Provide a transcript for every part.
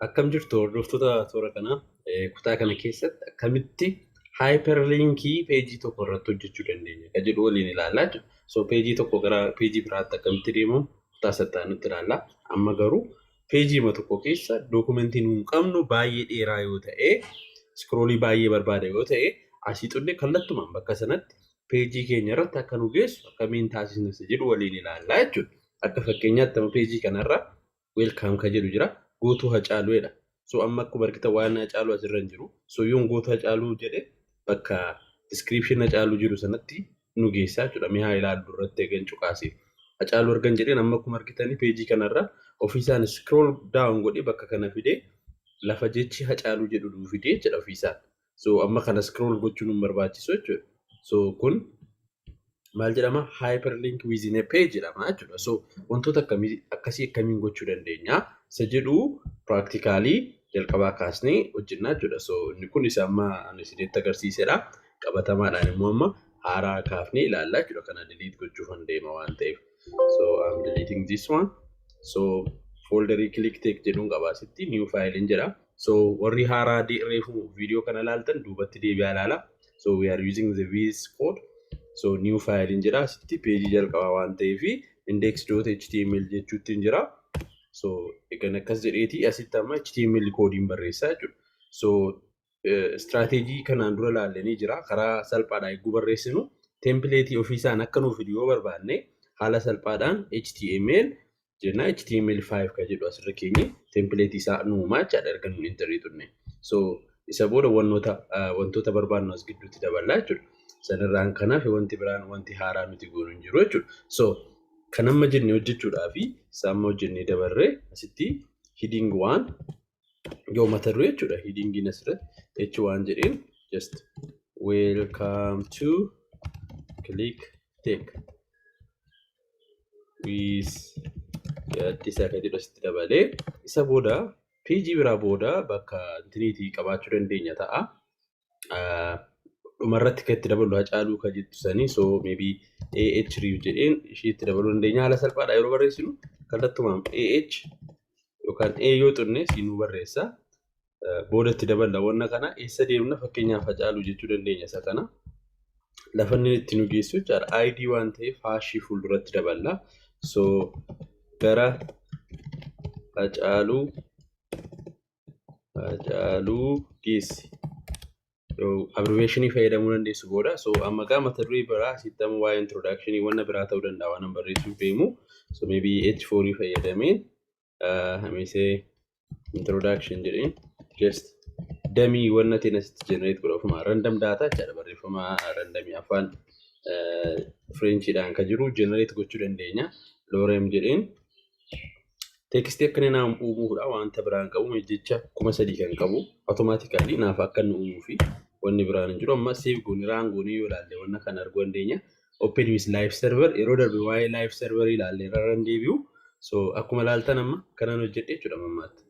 Akkam jirtu, hordoftoota toora kanaa? Kutaa kana keessatti akkamitti hyperlinkii peejii tokko irratti hojjechuu dandeenya kan jedhu waliin ilaallaa jechuudha. So peejii tokko gara peejii biraatti akkamitti deemamu kutaa sattaanutti ilaalla. Amma garuu peejiima tokko keessa dookumentii nuun qabnu baay'ee dheeraa yoo ta'e, scrollii baay'ee barbaada yoo ta'e, asii xunne kallattumaan bakka sanatti peejii keenya irratti akka nu geessu akkamiin taasisna isa jedhu waliin ilaallaa jechuudha. Akka fakkeenyaatti amma peejii kanarra "Welcome" kan jedhu jira. "Go to Hacaaluudha. So amma akkuma argitan waan Hacaaluu asirra hin jiru. So yoon "Go to Hacaaluu" jedhe, bakka description Hacaaluu jiru sanatti nu geessaa jechuudha. Mi'aa ilaallu irratti eegan cuqaasee. Hacaaluu argan jedheen, amma akkuma argitanii peejii kanarra ofiisaan scroll down godhee bakka kana fidee lafa jechi Hacaaluu jedhu nuu fidee jedha ofiisaan. So amma kana scroll gochuun nu barbaachisu jechuudha. So kun maal jedhama? Hyperlink within a page jedhama jechuudha. So wantoota akkamii akkasii akkamiin gochuu dandeenya isa jedhu practically jalqabaa kaasnee hojjennaa jechuudha. So inni kun isa amma ani isinitti agarsiisedha. Qabatamaadhaan immoo amma haaraa kaafnee ilaallaa jechuudha. Kana delete gochuufan deema waan ta'eef. So I'm deleting this one. So folderii Click Tech jedhuun qaba, asitti new file jedha. So warri haaraa reefu viidiyoo kana ilaaltan duubatti deebi'aa ilaala. So we are using the VS Code. So new file jedha, asitti peejii jalqabaa waan ta'eef index.html jechuutti jira. So egan akkas jedheeti asitti amma HTML koodiin barreessaa jechuudha. So strategy kanaan dura ilaallanii jira. Karaa salphaadhaan eeguu barreessinu templateii ofiisaan akka nuuf fidu yoo barbaanne, haala salphaadhaan HTML jenna. HTML5 kan jedhu asirra keenye templateii isaa nuumaa jechaadha erga nuun enterii tunne. So isa booda wantoota barbaannu as gidduutti daballaa jechuudha. Sanirraan kanaaf wanti biraan wanti haaraa nuti goonu hin jiru jechuudha. So kan amma jenne hojjechuudhaa fi isa amma hojjennee dabarree asitti heading 1 yoo mata duree jechuudha. Headingiin asirratti H1 jedheen just "Welcome to Click Tech with Gaaddisaa" kan jedhu asitti dabalee, isa booda peejii biraa booda bakka intiniitii qabaachuu dandeenya ta'a. Dhumarratti kan itti dabalu Hacaaluu kan jettu sanii, so maybe a href jedheen ishee itti dabaluu dandeenya. Haala salphaadha, yeroo barreessinu kallattumaan AH yookaan A yoo xunne siinuu barreessa. Booda itti daballa wanna kana. Eessa deemna? Fakkeenyaaf Hacaaluu jechuu dandeenya isa kana. Lafa inni itti nu geessu jechaadha. ID waan ta'eef hashii fuulduratti daballa. So gara Hacaaluu geessi. Abbreviationii fayyadamuu dandeessu booda. So amma gaa mata duree biraa asitti amma waa'ee introductionii wanna biraa ta'uu danda'a waan barreessuuf deemu. So maybe H4 fayyadameen hamisee "Introduction" jedheen just dummy wanna ta'e asitti generate godha ofuma random data jechaadha. Barreeffama randomii afaan Frenchiidhaan kan jiru generate gochuu dandeenya. Lorem jedheen textii akka inni naaf uumuudha, wanta biraan qabu jecha 3000 kan qabu automatically naaf akka inni uumuu fi wanni biraan hin jiru. Amma save goonee run goonee yoo ilaalle wanna kana arguu dandeenya. Open with live server, yeroo darbe waa'ee live server ilaalle, irra deebi'u. So akkuma ilaaltan amma kanan hojjedhe jechuudha mammaatti.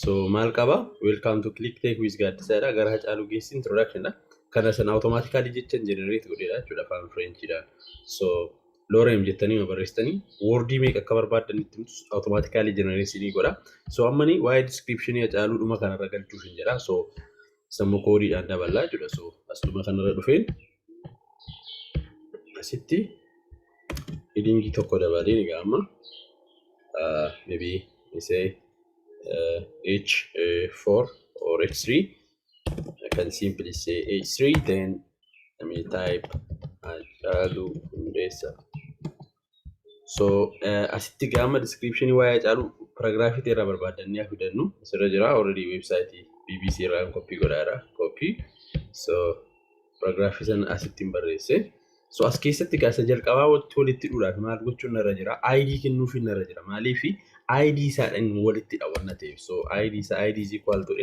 So maal qaba? "Welcome to Click Tech with Gaaddisaadha. Gara Hacaaluu geessi" introduction dha. Kana sana automatically jecha generate godheedha jechuudha afaan Frenchiidhaan. So lorem jettanii yoo barreessitanii wordii meeqa akka barbaaddanitti automatically generate ni godha. So amma ni waa'ee description Hacaaluu dhuma kanarra galchuuf hin jedha. So sammuu koodiidhaan daballaa jechuudha. So as dhuma kanarra dhufeen asitti headingii tokko dabalee ni amma maybe we say H4 or H3. I can simply say H3, then let me type Hacaaluu Hundeessaa. So asitti gama description waa'ee Hacaaluu paragraafii irraa barbaadannee haa fidannu. Asirra jira already, website BBC irraa copy godhaara, copy. So paragraafii sana asitti hin barreesse. So as keessatti gaasa jalqabaa walitti walitti hidhuudhaaf maal gochuun narra jira? ID kennuufi narra jira. Maaliif? ID isaadhaan walitti hidha waan ta'eef. So ID isaa ID is equal to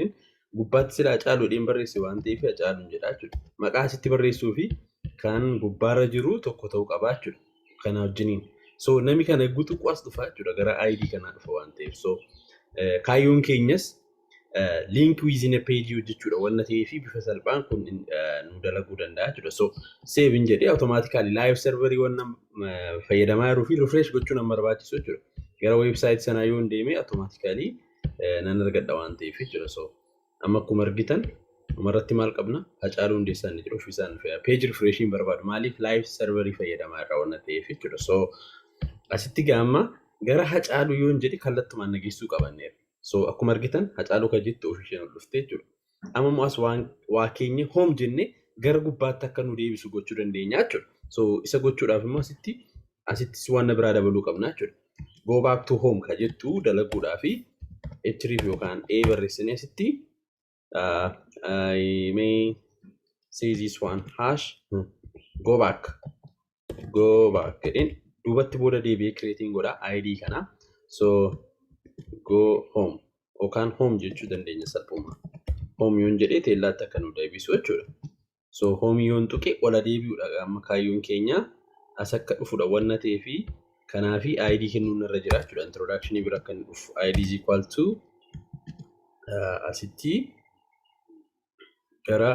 gubbaatti sila Hacaaluudhaan barreesse waan ta'eef Hacaaluun jedha jechuudha. Maqaa asitti barreessuu fi kan gubbaarra jiru tokko ta'uu qaba jechuudha. Kana wajjiniin. So namni kana eeguu xiqqoo as dhufa jechuudha, gara ID kanaa dhufa waan ta'eef. So kaayyoon keenyas link within a page hojjechuudha wanna ta'eef bifa salphaan kun nu dalaguu danda'a jechuudha. So save hin jedhee automatically live serverii wanna fayyadamaa jiruu fi refresh gochuun nama barbaachisu jechuudha. Gara website sanaa yoo hin deeme automatically Nan argadha waan ta'eef jechuudha. So amma akkuma argitan dhumarratti maal qabna? Hacaaluu Hundeessaa inni jedhu ofiisaan dhufeera. Page refresh barbaadu. Maaliif? Live serverii fayyadamaa irraa waan ta'eef jechuudha. So asitti gaamma gara Hacaaluu yoon jedhe kallattumaan nageessuu qabanneera. So akkuma argitan Hacaaluu kan jettu ofiisheen ol dhufte jechuudha. Amma immoo as waan waa keenya home jennee gara gubbaatti akka nu deebisu gochuu dandeenya jechuudha. So isa gochuudhaaf immoo asittis waan biraa dabaluu qabna jechuudha. Go back to home kan jettu dalaguudhaaf href yookaan A barreessinee asitti I may say this one hash go back jedheen duubatti booda deebi'ee creating godha ID kana. So go home yookaan home jechuu dandeenya salphuma. Home yoon jedhee teellaatti akka nu deebisu jechuudha. So home yoon tuqe ola deebi'uudha. Amma kaayyoon keenya as akka dhufudha wanna ta'eefi kanaafi ID kennuun irra jira jechuudha. Introduction bira akka inni dhufu ID is equal to asitti gara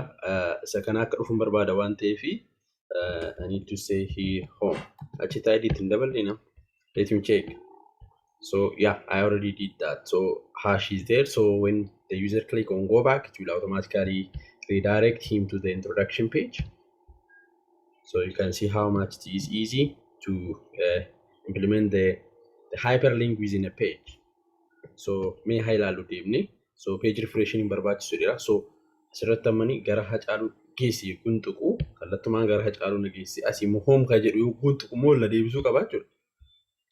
isa kana akka dhufuun barbaada waan ta'eefi I need to say here home. Achitti ID ittiin daballe na. Let me check. So yeah, I already did that. So hash is there. So when the user click on go back, it will automatically redirect him to the introduction page. So you can see how much it is easy to implement the hyperlink within a page. So mee haa ilaallu deemne. So page refreshing hin barbaachisu jira. So asirratti ammani gara Hacaaluu geessi kun tuqu kallattumaan gara Hacaaluu na geessi. Asii immoo home kan jedhu kun tuqu immoo la deebisuu qaba jechuudha.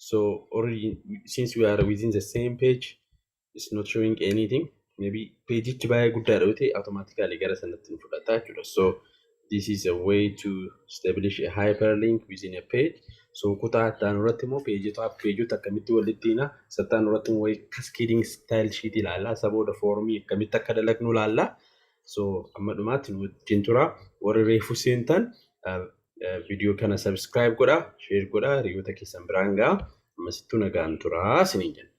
So already, since we are within the same page, it's not showing anything. Maybe page'ichi baay'ee guddaadha yoo ta'e automatically gara sanatti nu fudhata jechuudha. So this is a way to establish a hyperlink within a page. So kutaa itti aanu irratti immoo page'ota akkamitti walitti hiina, isa itti aanu irratti immoo cascading style sheet ilaalla. Isa booda formii akkamitti akka dalagnu ilaalla. So amma dhumaatti nu wajjin tura. Warri reefu seentan viidiyoo kana subscribe godhaa, share godhaa, hiriyoota keessan biraan gahaa. Ammasittuu nagaan turaa isiniin jenna.